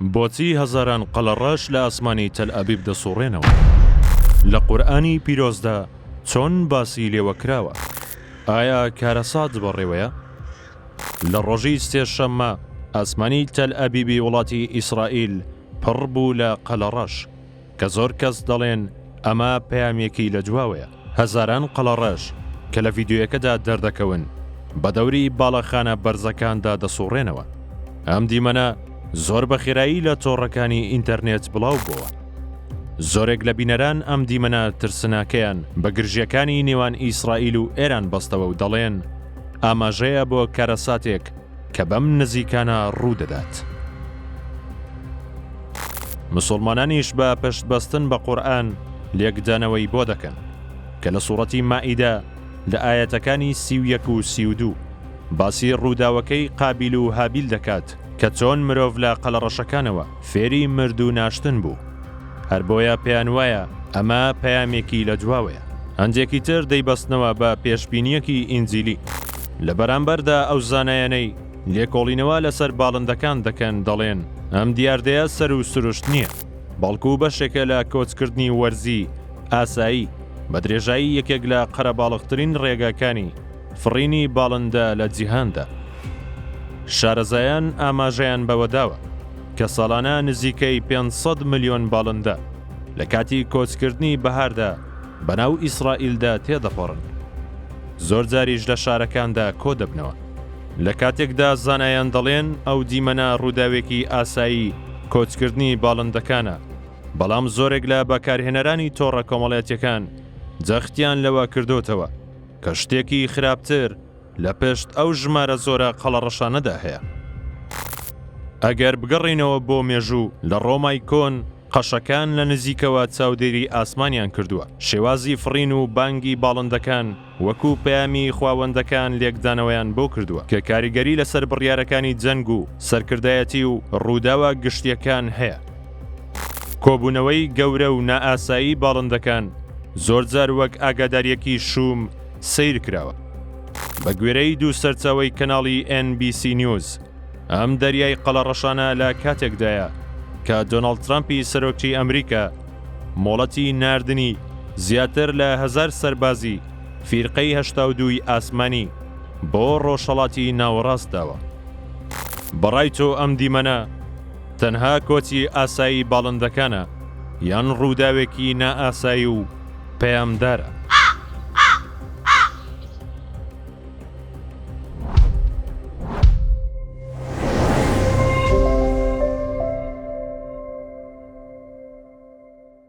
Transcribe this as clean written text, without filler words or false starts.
بۆچی هەزاران قەلەڕەش لە ئاسمانی تەلئەبیب دەسوڕێنەوە؟ لە قورئانی پیرۆزدا چۆن باسی لێوە کراوە؟ ئایا کارەسات بەڕێوەیە؟ لە ڕۆژی سێشەممە ئاسمانی تەلئەبیبی وڵاتی ئیسرائیل پڕ بوو لە قەلەڕەش، کە زۆر کەس دەڵێن ئەمە پەیامێکی لە دواوەیە. هەزاران قەڵەڕەش کە لە ڤیدیۆیەکەدا دەردەکەون بە دەوری باڵەخانە بەرزەکاندا دەسوڕێنەوە. ئەم دیمەنە زۆر بە خێرایی لە تۆڕەکانی ئینتەرنێت بڵاو بۆوە. زۆرێک لە بینەران ئەم دیمەنە ترسناکەیان بە گرژییەکانی نێوان ئیسرائیل و ئێران بەستەوە و دەڵێن ئاماژەیە بۆ کارەساتێک کە بەم نزیکانە ڕوو دەدات. مسوڵمانانیش بە پشت بەستن بە قورئان لێکدانەوەی بۆ دەکەن کە لە سوڕەتی مائیدە لە ئایەتەکانی 31 و 32 باسی ڕووداوەکەی قابیل و هابیل دەکات کە چۆن مرۆڤ لە قەلەڕەشەکانەوە فێری مردوو ناشتن بوو هەر بۆیە پێیان وایە ئەمە پەیامێکی لە دواوەیە. هەندێکی تر دەیبەستنەوە بە پێشبینییەکی ئینجیلی. لە بەرامبەردا ئەو زانایانەی لێکۆڵینەوە لەسەر باڵندەکان دەکەن دەڵێن ئەم دیاردەیە سەروو سروشت نییە، بەڵکو بەشێکە لە کۆچکردنی وەرزی ئاسایی بە درێژایی یەکێک لە قەرەباڵغترین ڕێگاکانی فڕینی باڵندە لە جیهاندا. شارەزایان ئاماژەیان بەوەداوە کە ساڵانە نزیکەی 500 ملیۆن باڵندە لە کاتی کۆچکردنی بەهاردا بەناو ئیسرائیلدا تێدەپەڕن. زۆر جاریش لە شارەکاندا کۆدەبنەوە. لە کاتێکدا زانایان دەڵێن ئەو دیمەنە ڕووداوێکی ئاسایی کۆچکردنی باڵندەکانە، بەڵام زۆرێک لە بەکارهێنەرانی تۆڕە کۆمەڵاتیەکان جەختیان لەوە کردۆتەوە کە شتێکی خراپتر لە پشت ئەو ژمارە زۆرە قەڵەڕەشانەدا هەیە. ئەگەر بگەڕێینەوە بۆ مێژوو، لە ڕۆمای کۆن قەشەکان لە نزیکەوە چاودێری ئاسمانیان کردووە، شێوازی فڕین و بانگی باڵندەکان وەکو پەیامی خواوەندەکان لێکدانەوەیان بۆ کردووە کە کاریگەری لەسەر بڕیارەکانی جەنگ و سەرکردایەتی و ڕووداوە گشتییەکان هەیە. کۆبوونەوەی گەورە و نائاسایی باڵندەکان زۆرجار وەک ئاگادارییەکی شووم سەیر کراوە. بە گوێرەی دوو سەرچاوەی کەناڵی ئێن بی سی نیوز، ئەم دەریای قەڵەڕەشانە لە کاتێکدایە کە دۆناڵد ترەمپی سەرۆکی ئەمریکا مۆڵەتی ناردنی زیاتر لە هەزار سەربازی فیرقەی 82 ی ئاسمانی بۆ ڕۆژهەڵاتی ناوەڕاست داوە. بەڕای تۆ ئەم دیمەنە تەنها کۆچی ئاسایی باڵندەکانە یان ڕووداوێکی نائاسایی و پەیامدارە؟